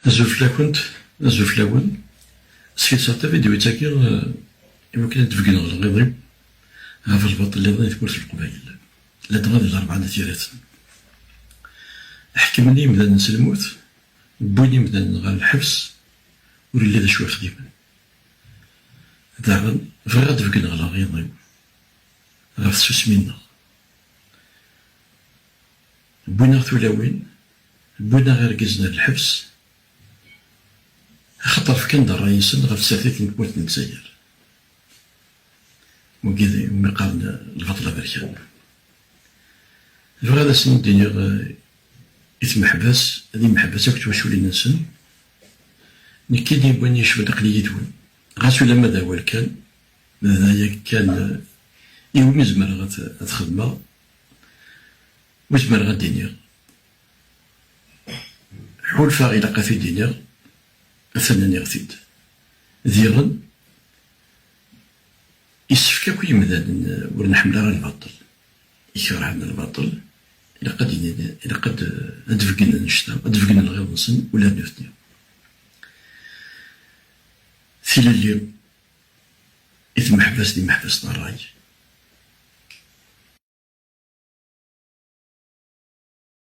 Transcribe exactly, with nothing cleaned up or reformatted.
Azul fell-akent, azul fell-awen. Sketseɣ tavidyut-agi, eh, i wakken ad d-begneɣ lɣiḍ-iw ɣef lbaṭel nniḍen i tmurt n Leqbayel, ladɣa d Larebɛa n At Yiraten. Ḥekmen imdanen s lmut, wwin imdanen ɣer lḥebs, ur yelli d acu i xdimen. Daɣen, bɣiɣ ad d-begneɣ lɣiḍ-iw ɣef tsusmi-nneɣ. Wwin-aɣ tulawin, wwin-aɣ irgazen ar lḥebs, axaṭer fkan-d ṛṛay-nsen ɣef tsertit n tmurt n Lezzayer. Wagi d umi qqaren lbaṭel aberkan. Bɣiɣ ad asen-d-iniɣ, eh, i tmeḥbas, d imeḥbas akk d twaculin-nsen, nekki d yiwen yecban aql-i yid-wen. Ɣas ulamma d awal kan, d aya kan, eh, iwumi zemreɣ ad, ad xedmeɣ, ur zemreɣ ad d-iniɣ. Ḥulfaɣ ilaq ad t-id-iniɣ, atan nniɣ-t-id. Diɣen, yessefk akk i yimdanen, eh, ur nḥemmel ara lbaṭel, ikerhen lbaṭel, ilaq ad d-inin, ilaq ad, ad d-beggnen annect-a, ad d-beggnen lɣiḍ-nsen ula d nutni. Tilelli i tmeḥbas d imeḥbas n ṛṛay,